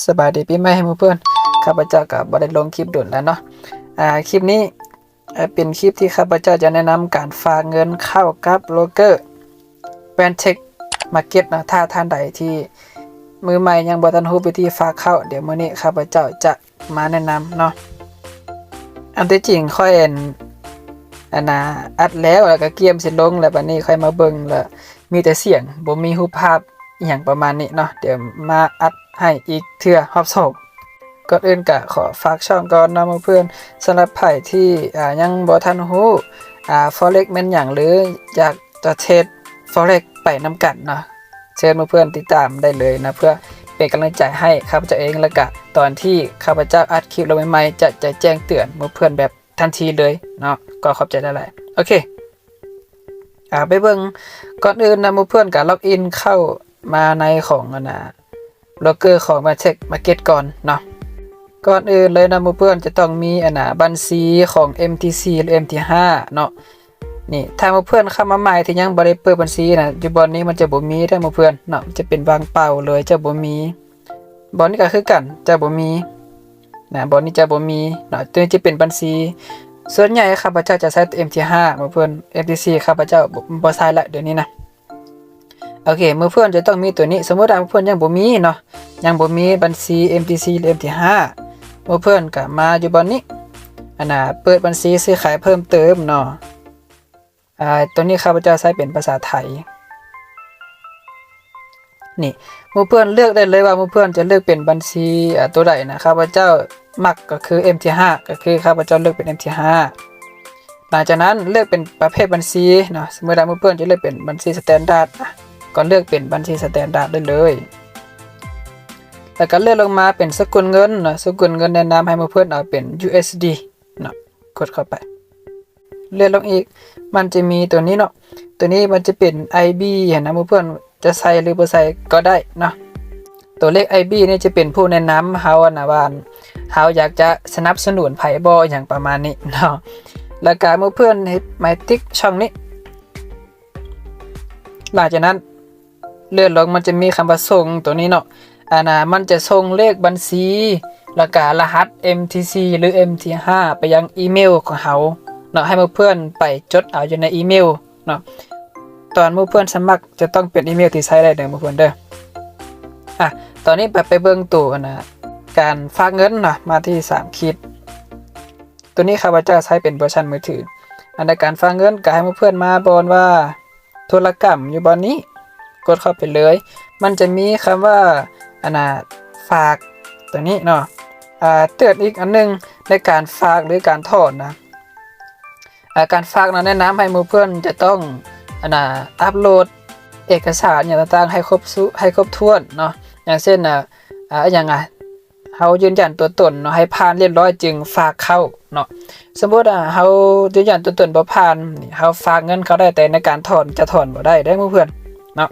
ສະບາຍດີປີໃໝ່ໃຫ້ໝູ່ເພື່ອນ. ຂ້າພະເຈົ້າກໍບໍ່ໄດ້ລົງຄລິບດົນແລ້ວເນາະ. ອ່າ ຄລິບນີ້ ເອີ ເປັນຄລິບທີ່ຂ້າພະເຈົ້າຈະແນະນຳການຝາກເງິນເຂົ້າກັບໂບຣກເກີ Vantex Markets ເນາະ. ຖ້າທ່ານໃດທີ່ມືໃໝ່ຍັງບໍ່ທັນຮູ້ວິທີຝາກເຂົ້າ, ດຽວມື້ນີ້ຂ້າພະເຈົ້າຈະມາແນະນຳເນາະ. ອັນທີ່ຈິງຂ້ອຍ ອັນ ອັນນ່າ ອັດແລ້ວ ແລ້ວກໍກຽມຊິລົງ ແລ້ວບັດນີ້ຂ້ອຍມາເບິ່ງ ແລ້ວມີແຕ່ສຽງ ບໍ່ມີຮູບພາບ ອີ່ຫຍັງປະມານນີ້ເນາະ. ດຽວມາອັດໃຫ້ອີກເທື່ອຮອບສອງ. ກ່ອນອື່ນກະຂໍຝາກຊ່ອງກ່ອນເນາະໝູ່ເພື່ອນ. ສຳລັບໃຜທີ່ ອ່າ ຍັງບໍ່ທັນຮູ້ ອ່າ Forex ແມ່ນຫຍັງ ຫຼື ຢາກຈະເທຣດ Forex ໄປນຳກັນເນາະ, ເຊີນໝູ່ເພື່ອນຕິດຕາມໄດ້ເລີຍນະ ເພື່ອເປັນກຳລັງໃຈໃຫ້ຂ້າພະເຈົ້າເອງ. ແລ້ວກະຕອນທີ່ຂ້າພະເຈົ້າອັດຄລິບລົງໃໝ່ໆ ຈະ ຈະແຈ້ງເຕືອນໝູ່ເພື່ອນແບບທັນທີເລີຍເນາະ. ກໍຂອບໃຈຫຼາຍໆ. ໂອເຄ ອ່າ ໄປເບິ່ງ. ກ່ອນອື່ນນະໝູ່ເພື່ອນກະລັອກອິນເຂົ້າມາໃນຂອງ ອັນນ່າ ໂບຣກເກີຂອງ Vantex Markets ກ່ອນເນາະ. ກ່ອນອື່ນເລີຍນະໝູ່ເພື່ອນຈະຕ້ອງມີ ອັນນ່າ ບັນຊີຂອງ MTC ຫຼື MT5 ເນາະ. ນີ້ ຖ້າໝູ່ເພື່ອນເຂົ້າມາໃໝ່ທີ່ຍັງບໍ່ໄດ້ເປີດບັນຊີນະ, ຢູ່ບ່ອນນີ້ມັນຈະບໍ່ມີເດີໝູ່ເພື່ອນເນາະ, ຈະເປັນວ່າງເປົ່າເລີຍ ຈະບໍ່ມີ. ບ່ອນນີ້ກໍຄືກັນ ຈະບໍ່ມີນະ, ບ່ອນນີ້ຈະບໍ່ມີເນາະ. ຕົວນີ້ຈະເປັນບັນຊີ, ສ່ວນໃຫຍ່ຂ້າພະເຈົ້າຈະໃຊ້ MT5 ໝູ່ເພື່ອນ, MTC ຂ້າພະເຈົ້າບໍ່ ບໍ່ໃຊ້ລະດຽວນີ້ນະ. ໂອເຄ ໝູ່ເພື່ອນຈະຕ້ອງມີຕົວນີ້. ສົມມຸດວ່າໝູ່ເພື່ອນຍັງບໍ່ມີເນາະ, ຍັງບໍ່ມີບັນຊີ MTC ຫຼື MT5, ໝູ່ເພື່ອນກໍມາຢູ່ບ່ອນນີ້ ອັນນ່າ ເປີດບັນຊີຊື້ຂາຍເພີ່ມເຕີມເນາະ. ອາ ຕົວນີ້ຂ້າພະເຈົ້າໃຊ້ເປັນພາສາໄທ. ນີ້ ໝູ່ເພື່ອນເລືອກໄດ້ເລີຍວ່າໝູ່ເພື່ອນຈະເລືອກເປັນບັນຊີ ອາ ຕົວໃດນະ. ຂ້າພະເຈົ້າມັກກໍຄື MT5, ກໍຄືຂ້າພະເຈົ້າເລືອກເປັນ MT5. ຫຼັງຈາກນັ້ນເລືອກເປັນປະເພດບັນຊີເນາະ, ສົມມຸດວ່າໝູ່ເພື່ອນຈະເລືອກເປັນບັນຊີ Standard ອະ ກໍເລືອກເປັນບັນຊີ Standard ໄດ້ເລີຍ. ແລ້ວກໍເລືອກລົງມາເປັນສະກຸນເງິນເນາະ, ສະກຸນເງິນແນະນຳໃຫ້ໝູ່ເພື່ອນເອົາເປັນ USD ເນາະ, ກົດເຂົ້າໄປ. ເລື່ອນລົງອີກ ມັນຈະມີຕົວນີ້ເນາະ, ຕົວນີ້ມັນຈະເປັນ IB ຫັ້ນນະ, ໝູ່ເພື່ອນຈະໃສ່ ຫຼື ບໍ່ໃສ່ກໍໄດ້ເນາະ. ຕົວເລກ IB ນີ້ຈະເປັນຜູ້ແນະນຳເຮົາ ອັນນະ ວ່າເຮົາຢາກຈະສະໜັບສະໜູນໃຜບໍ່ ຫຍັງປະມານນີ້ເນາະ. ແລ້ວກະໝູ່ເພື່ອນເຮັດໝາຍຕິກຊ່ອງນີ້. ຫຼັງຈາກນັ້ນ ເລື່ອນລົງມັນຈະມີຄຳວ່າສົ່ງຕົວນີ້ເນາະ, ອັນນ່າ ມັນຈະສົ່ງເລກບັນຊີ ແລ້ວກະລະຫັດ MTC ຫຼື MT5 ໄປຍັງອີເມວຂອງເຮົາເນາະ, ໃຫ້ໝູ່ເພື່ອນໄປຈົດເອົາຢູ່ໃນອີເມວເນາະ. ຕອນໝູ່ເພື່ອນສະໝັກຈະຕ້ອງເປັນອີເມວທີ່ໃຊ້ໄດ້ເດີໝູ່ເພື່ອນເດີ. ອະ ຕອນນີ້ໄປ ໄປເບິ່ງໂຕ ອັນນ່າ ການຝາກເງິນເນາະ, ມາທີ່ສາມຂີດ. ຕົວນີ້ຂ້າພະເຈົ້າໃຊ້ເປັນເວີຊັນມືຖື. ອັນໃນການຝາກເງິນກໍໃຫ້ໝູ່ເພື່ອນມາບ່ອນວ່າທຸລະກຳ ຢູ່ບ່ອນນີ້, ກົດເຂົ້າໄປເລີຍ. ມັນຈະມີຄຳວ່າ ອັນນ່າ ຝາກ ຕົວນີ້ເນາະ. ອາ ເຕືອນອີກອັນໜຶ່ງ ໃນການຝາກ ຫຼື ການຖອນນະ, ອາ ການຝາກນະ ແນະນຳໃຫ້ໝູ່ເພື່ອນຈະຕ້ອງ ອັນນ່າ ອັບໂຫຼດເອກະສານຫຍັງຕ່າງໆ ໃຫ້ຄົບ ໃຫ້ຄົບຖ້ວນເນາະ, ຢ່າງເຊັ່ນ ອາ ອາ ຫຍັງ ອາ ເຮົາຢືນຢັນຕົວຕົນເນາະ ໃຫ້ຜ່ານຮຽບຮ້ອຍຈຶ່ງຝາກເຂົ້າເນາະ. ສົມມຸດວ່າເຮົາຢືນຢັນຕົວຕົນບໍ່ຜ່ານ ເຮົາຝາກເງິນເຂົ້າໄດ້ ແຕ່ໃນການຖອນຈະຖອນບໍ່ໄດ້ເດີໝູ່ເພື່ອນເນາະ.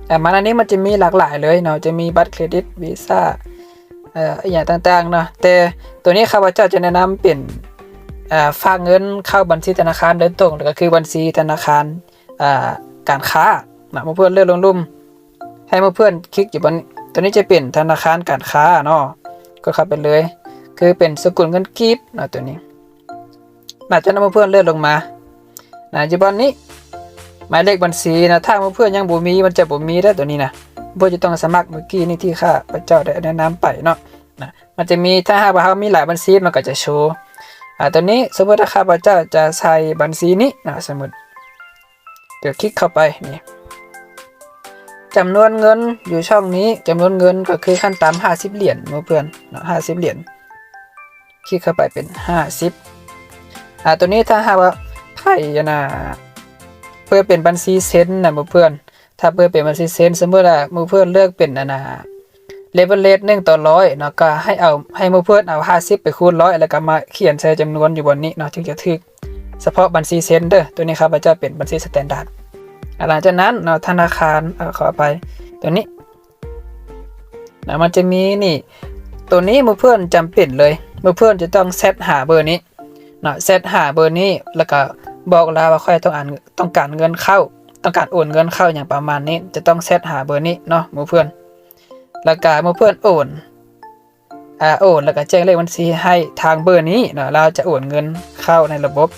ອາ ມາອັນນີ້ມັນຈະມີຫຼາກຫຼາຍເລີຍເນາະ, ຈະມີບັດເຄຣດິດ ວີຊາ ເອີ ອີ່ຫຍັງຕ່າງໆເນາະ. ແຕ່ຕົວນີ້ຂ້າພະເຈົ້າຈະແນະນຳເປັນ ອາ ຝາກເງິນເຂົ້າບັນຊີທະນາຄານໂດຍຕົງ ກໍຄືບັນຊີທະນາຄານ ອາ ການຄ້າເນາະ. ໝູ່ເພື່ອນເລືອກລົງລຸ່ມ ໃຫ້ໝູ່ເພື່ອນຄລິກຢູ່ບ່ອນນີ້, ຕົວນີ້ຈະເປັນທະນາຄານການຄ້າເນາະ, ກົດເຂົ້າໄປເລີຍ ຄືເປັນສະກຸນເງິນກີບເນາະ ຕົວນີ້. ຫຼັງຈາກນັ້ນໝູ່ເພື່ອນເລື່ອນລົງມານະ ຢູ່ບ່ອນນີ້ ໝາຍເລກບັນຊີນະ, ຖ້າໝູ່ເພື່ອນຍັງບໍ່ມີ ມັນຈະບໍ່ມີເດີຕົວນີ້ນະ, ໝູ່ເພື່ອນຈະຕ້ອງສະໝັກເມື່ອກີ້ນີ້ທີ່ຂ້າພະເຈົ້າໄດ້ແນະນຳໄປເນາະ. ນະ ມັນຈະມີ ຖ້າຫາກວ່າເຮົາມີຫຼາຍບັນຊີ ມັນກໍຈະໂຊ ອາ ຕົວນີ້. ສົມມຸດວ່າຂ້າພະເຈົ້າຈະໃສ່ບັນຊີນີ້ນະ, ສົມມຸດ ດຽວຄລິກເຂົ້າໄປນີ້ ຈຳນວນເງິນຢູ່ຊ່ອງນີ້, ຈຳນວນເງິນກໍຄືຂັ້ນຕ່ຳຫ້າສິບຫຼຽນໝູ່ເພື່ອນເນາະ, ຫ້າສິບຫຼຽນ. ຄລິກເຂົ້າໄປເປັນຫ້າສິບ. ອາ ຕົວນີ້ຖ້າຫາກວ່າໃຜ ອັນນ່າ ເປີດເປັນບັນຊີເຊັນນະໝູ່ເພື່ອນ, ຖ້າເປີດເປັນບັນຊີເຊັນ ສົມມຸດວ່າໝູ່ເພື່ອນເລືອກເປັນ ອັນນ່າ ເລເວີເຣຈ ໜຶ່ງຕໍ່ຮ້ອຍເນາະ, ກໍໃຫ້ເອົາ ໃຫ້ໝູ່ເພື່ອນເອົາຫ້າສິບໄປຄູນຮ້ອຍ ແລ້ວກໍມາຂຽນໃສ່ຈຳນວນຢູ່ບ່ອນນີ້ເນາະ ຈຶ່ງຈະຖືກ. ສະເພາະບັນຊີເຊັນເດີ, ຕົວນີ້ຂ້າພະເຈົ້າເປັນບັນຊີສະແຕນດາດ. ຫຼັງຈາກນັ້ນເນາະ ທະນາຄານ ເອີ ຂໍອະໄພ ຕົວນີ້ນະ ມັນຈະມີນີ້, ຕົວນີ້ໝູ່ເພື່ອນຈຳເປັນເລີຍ, ໝູ່ເພື່ອນຈະຕ້ອງແຊັດຫາເບີນີ້ເນາະ, ແຊັດຫາເບີນີ້ ແລ້ວກໍບອກລາວວ່າຂ້ອຍຕ້ອງການ ຕ້ອງການເງິນເຂົ້າ, ຕ້ອງການໂອນເງິນເຂົ້າ ຫຍັງປະມານນີ້, ຈະຕ້ອງແຊັດຫາເບີນີ້ເນາະໝູ່ເພື່ອນ. ແລ້ວກະເມື່ອເພື່ອນໂອນ ອາ ໂອນ ແລ້ວກະແຈ້ງເລກບັນຊີໃຫ້ທາງເບີນີ້ເນາະ ລາວຈະໂອນເງິນເຂົ້າໃນລະບົບ.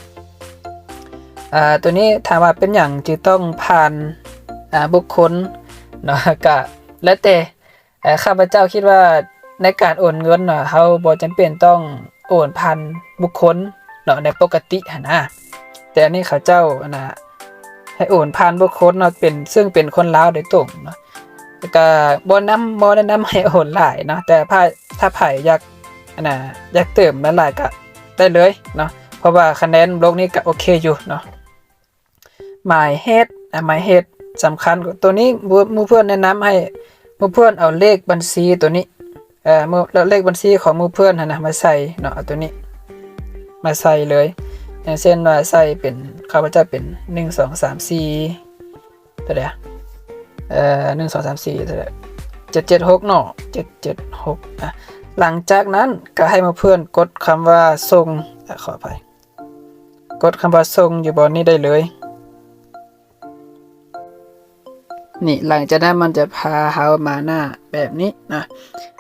ອາ ໂຕນີ້ຖາມວ່າເປັນຫຍັງຈຶ່ງຕ້ອງຜ່ານ ອາ ບຸກຄົນເນາະ ກະແລ້ວແຕ່. ເອີ ຂ້າພະເຈົ້າຄິດວ່າໃນການໂອນເງິນນະ ເຮົາບໍ່ຈຳເປັນຕ້ອງໂອນຜ່ານບຸກຄົນເນາະ ໃນປົກກະຕິຫັ້ນນະ, ແຕ່ອັນນີ້ເຂົາເຈົ້າ ອັນນະ ໃຫ້ໂອນຜ່ານບຸກຄົນເນາະ ເປັນ ເຊິ່ງເປັນຄົນລາວໂດຍຕົງເນາະ. ແລ້ວກະບໍ່ນຳ ບໍ່ແນະນຳໃຫ້ໂອນຫຼາຍເນາະ, ແຕ່ຖ້າ ຖ້າໃຜຢາກ ອັນນະ ຢາກເຕີມຫຼາຍໆກະໄດ້ເລີຍເນາະ, ເພາະວ່າຄະແນນໂລກນີ້ກະໂອເຄຢູ່ເນາະ. ໝາຍເຫດ ອາ ໝາຍເຫດສຳຄັນ ໂຕນີ້ໝູ່ ໝູ່ເພື່ອນແນະນຳໃຫ້ໝູ່ເພື່ອນເອົາເລກບັນຊີໂຕນີ້ ເອີ ໝູ່ ເລກບັນຊີຂອງໝູ່ເພື່ອນຫັ້ນນະມາໃສ່ເນາະ, ເອົາໂຕນີ້ມາໃສ່ເລີຍ. ຢ່າງເຊັ່ນວ່າໃສ່ເປັນ ຂ້າພະເຈົ້າເປັນ ໜຶ່ງ ສອງ ສາມ ສີ່ ເທົ່າໃດ ເອີ ໜຶ່ງ ສອງ ສາມ ສີ່ ເທົ່າໃດ ເຈັດ ເຈັດ ຫົກ ເນາະ ເຈັດ ເຈັດ ຫົກ. ອາ ຫຼັງຈາກນັ້ນກະໃຫ້ໝູ່ເພື່ອນກົດຄຳວ່າສົ່ງ ອາ ຂໍອະໄພ ກົດຄຳວ່າສົ່ງຢູ່ບ່ອນນີ້ໄດ້ເລີຍ. ນີ້ ຫຼັງຈາກນັ້ນມັນຈະພາເຮົາມາໜ້າແບບນີ້ນະ.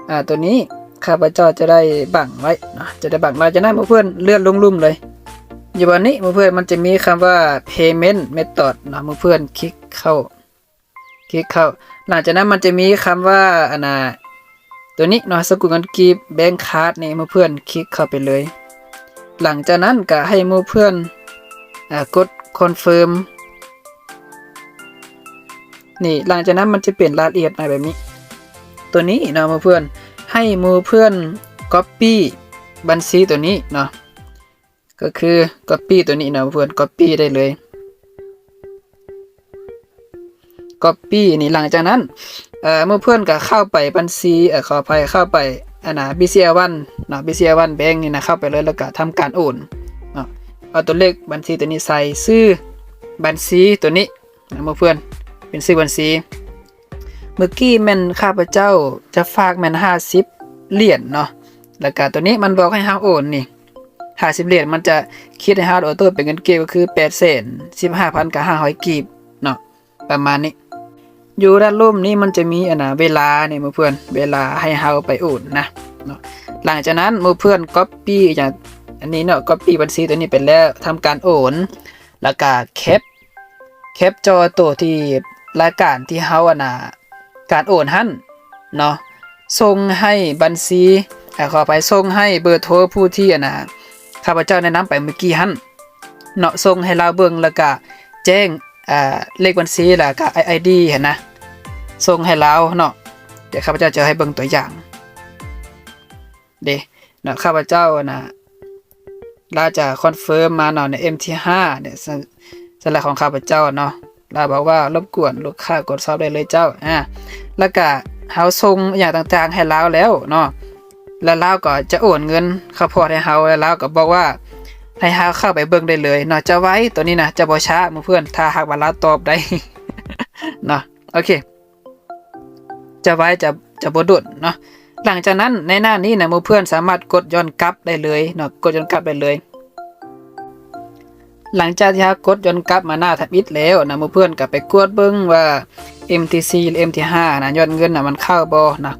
ອາ ໂຕນີ້ຂ້າພະເຈົ້າຈະໄດ້ບັງໄວ້ເນາະ ຈະໄດ້ບັງ. ຫຼັງຈາກນັ້ນໝູ່ເພື່ອນເລື່ອນລົງລຸ່ມເລີຍ. ຢູ່ບ່ອນນີ້ໝູ່ເພື່ອນມັນຈະມີຄຳວ່າ payment method ເນາະ, ໝູ່ເພື່ອນຄລິກເຂົ້າ ຄລິກເຂົ້າ. ຫຼັງຈາກນັ້ນມັນຈະມີຄຳວ່າ ອັນນະ ໂຕນີ້ເນາະ ສະກຸນເງິນກີບ bank card ນີ້ ໝູ່ເພື່ອນຄລິກເຂົ້າໄປເລີຍ. ຫຼັງຈາກນັ້ນກະໃຫ້ໝູ່ເພື່ອນ ອາ ກົດ confirm ນີ້. ຫຼັງຈາກນັ້ນມັນຈະເປັນລາຍລະອຽດມາແບບນີ້. ໂຕນີ້ເນາະໝູ່ເພື່ອນ ໃຫ້ໝູ່ເພື່ອນ copy ບັນຊີໂຕນີ້ເນາະ. ກໍຄື copy ໂຕນີ້ເນາະ ເພື່ອນ copy ໄດ້ເລີຍ copy ນີ້. ຫຼັງຈາກນັ້ນ ເອີ ໝູ່ເພື່ອນກໍເຂົ້າໄປບັນຊີ ເອີ ຂໍອະໄພ ເຂົ້າໄປ ອັນນະ BCL One ເນາະ BCL One Bank ນີ້ນະ ເຂົ້າໄປເລີຍ ແລ້ວກໍທຳການໂອນເນາະ. ເອົາຕົວເລກບັນຊີໂຕນີ້ໃສ່ ຊື່ບັນຊີໂຕນີ້ ໝູ່ເພື່ອນ ເປັນຊື່ບັນຊີ. ມື້ກີ້ແມ່ນຂ້າພະເຈົ້າຈະຝາກແມ່ນຫ້າສິບຫຼຽນເນາະ, ແລ້ວກະໂຕນີ້ມັນບອກໃຫ້ເຮົາໂອນນີ້ຫ້າສິບຫຼຽນ ມັນຈະຄິດໃຫ້ເຮົາໂອໂຕ້ເປັນເງິນກີບ ກໍຄືແປດແສນສິບຫ້າພັນກັບຫ້າຮ້ອຍກີບເນາະ ປະມານນີ້. ຢູ່ດ້ານລຸ່ມນີ້ມັນຈະມີ ອັນນະ ເວລານີ້ໝູ່ເພື່ອນ ເວລາໃຫ້ເຮົາໄປໂອນນະເນາະ. ຫຼັງຈາກນັ້ນໝູ່ເພື່ອນ copy ຫຍັງ ອັນນີ້ເນາະ copy ບັນຊີໂຕນີ້ໄປແລ້ວ ທຳການໂອນ ແລ້ວກະແຄັບ ແຄັບຈໍໂຕທີ່ລາຍການທີ່ເຮົາ ອັນນະ ການໂອນຫັ້ນເນາະ ສົ່ງໃຫ້ບັນຊີ ອາ ຂໍອະໄພ ສົ່ງໃຫ້ເບີໂທຜູ້ທີ່ ອັນນະ ຂ້າພະເຈົ້າແນະນຳໄປມື້ກີ້ຫັ້ນເນາະ ສົ່ງໃຫ້ລາວເບິ່ງ ແລ້ວກະແຈ້ງ ອາ ເລກບັນຊີ ແລ້ວກະ ID ຫັ້ນນະ ສົ່ງໃຫ້ລາວເນາະ. ດຽວຂ້າພະເຈົ້າຈະໃຫ້ເບິ່ງຕົວຢ່າງເດ້ເນາະ ຂ້າພະເຈົ້າ ອັນນະ ລາວຈະ confirm ມາເນາະ ໃນ MT ຫ້າ ເນຍ ສ- ສຳລັບຂອງຂ້າພະເຈົ້າເນາະ. ລາວບອກວ່າ ລົບກວນລູກຄ້າກວດສອບໄດ້ເລີຍເຈົ້າ. ອາ ແລ້ວກະເຮົາສົ່ງອີ່ຫຍັງຕ່າງໆໃຫ້ລາວແລ້ວເນາະ ແລ້ວລາວກໍຈະໂອນເງິນເຂົ້າພອດໃຫ້ເຮົາ ແລ້ວລາວກໍບອກວ່າໃຫ້ເຮົາເຂົ້າໄປເບິ່ງໄດ້ເລີຍເນາະ. ຈະໄວ ໂຕນີ້ນະ ຈະບໍ່ຊ້າໝູ່ເພື່ອນ ຖ້າຫາກວ່າລາວຕອບໄດ້ເນາະ. ໂອເຄ ຈະໄວ ຈະ ຈະບໍ່ດົນເນາະ. ຫຼັງຈາກນັ້ນໃນໜ້ານີ້ນະ ໝູ່ເພື່ອນສາມາດກົດຍ້ອນກັບໄດ້ເລີຍເນາະ ກົດຍ້ອນກັບໄດ້ເລີຍ. ຫຼັງຈາກທີ່ເຮົາກົດຍ້ອນກັບມາໜ້າທຳອິດແລ້ວນະ ໝູ່ເພື່ອນກໍໄປກວດເບິ່ງວ່າ MTC ຫຼື MT ຫ້ານະ ຍອດເງິນນະ ມັນເຂົ້າບໍ່ນະ.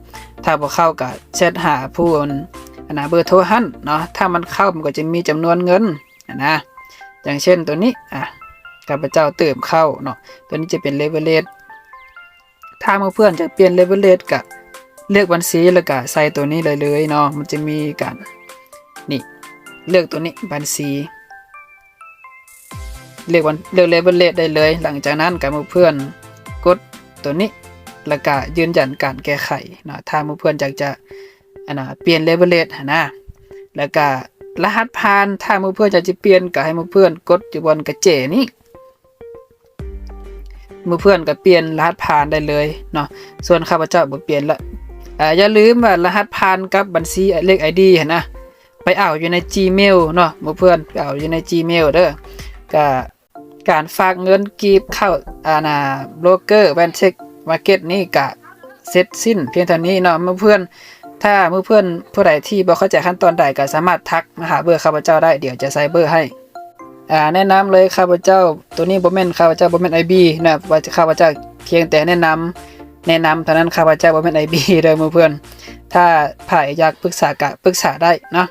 ຖ້າບໍ່ເຂົ້າກໍແຊັດຫາຜູ້ ອັນນະ ເບີໂທຫັ້ນເນາະ. ຖ້າມັນເຂົ້າ ມັນກໍຈະມີຈຳນວນເງິນຫັ້ນນະ. ຢ່າງເຊັ່ນໂຕນີ້ ອາ ຂ້າພະເຈົ້າເຕີມເຂົ້າເນາະ ໂຕນີ້ຈະເປັນ leverage ຖ້າໝູ່ເພື່ອນຢາກປ່ຽນ leverage ກະເລືອກບັນຊີ ແລ້ວກະໃສ່ໂຕນີ້ໄດ້ເລີຍເນາະ. ມັນຈະມີການ ນີ້ ເລືອກໂຕນີ້ ບັນຊີ ເລືອກບັນ ເລືອກ leverage ໄດ້ເລີຍ. ຫຼັງຈາກນັ້ນກະໝູ່ເພື່ອນກົດໂຕນີ້ ແລ້ວກະຢືນຢັນການແກ້ໄຂເນາະ ຖ້າໝູ່ເພື່ອນຢາກຈະ ອັນນະ ປ່ຽນ leverage ຫັ້ນນະ. ແລ້ວກະລະຫັດຜ່ານ ຖ້າໝູ່ເພື່ອນຢາກຈະປ່ຽນ ກະໃຫ້ໝູ່ເພື່ອນກົດຢູ່ບ່ອນກະແຈນີ້ ໝູ່ເພື່ອນກໍປ່ຽນລະຫັດຜ່ານໄດ້ເລີຍເນາະ. ສ່ວນຂ້າພະເຈົ້າບໍ່ປ່ຽນລະ. ອາ ຢ່າລືມວ່າລະຫັດຜ່ານກັບບັນຊີ ເລກ ID ຫັ້ນນະ ໄປເອົາຢູ່ໃນ Gmail ເນາະ ໝູ່ເພື່ອນ ໄປເອົາຢູ່ໃນ Gmail ເດີ. ກະການຝາກເງິນກີບເຂົ້າ ອັນນະ ໂບຣກເກີ Vantex Market ນີ້ກະເສັດສິ້ນພຽງເທົ່ານີ້ເນາະໝູ່ເພື່ອນ. ຖ້າໝູ່ເພື່ອນຜູ້ໃດທີ່ບໍ່ເຂົ້າໃຈຂັ້ນຕອນໃດ ກໍສາມາດທັກມາຫາເບີຂ້າພະເຈົ້າໄດ້ ດຽວຈະໃສ່ເບີໃຫ້. ອາ ແນະນຳເລີຍ ຂ້າພະເຈົ້າ ໂຕນີ້ບໍ່ແມ່ນ ຂ້າພະເຈົ້າບໍ່ແມ່ນ IB ນະ ວ່າຂ້າພະເຈົ້າພຽງແຕ່ແນະນຳ ແນະນຳເທົ່ານັ້ນ ຂ້າພະເຈົ້າບໍ່ແມ່ນໄອບີເດີໝູ່ເພື່ອນ. ຖ້າໃຜຢາກປຶກສາກະປຶກສາໄດ້ເນາະ.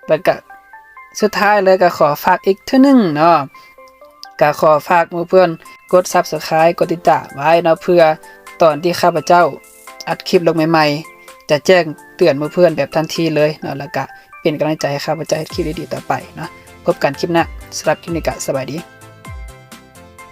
ແລ້ວກະສຸດທ້າຍເລີຍກະຂໍຝາກອີກເທື່ອໜຶ່ງເນາະ ກະຂໍຝາກໝູ່ເພື່ອນກົດ Subscribe ກົດຕິດຕາມໄວ້ເນາະ ເພື່ອຕອນທີ່ຂ້າພະເຈົ້າອັດຄລິບລົງໃໝ່ໆ ຈະແຈ້ງເຕືອນໝູ່ເພື່ອນແບບທັນທີເລີຍເນາະ ແລ້ວກະເປັນກຳລັງໃຈໃຫ້ຂ້າພະເຈົ້າເຮັດຄລິບດີໆຕໍ່ໄປເນາະ. ພົບກັນຄລິບໜ້າ ສຳລັບຄລິບນີ້ກະສະບາຍດີ.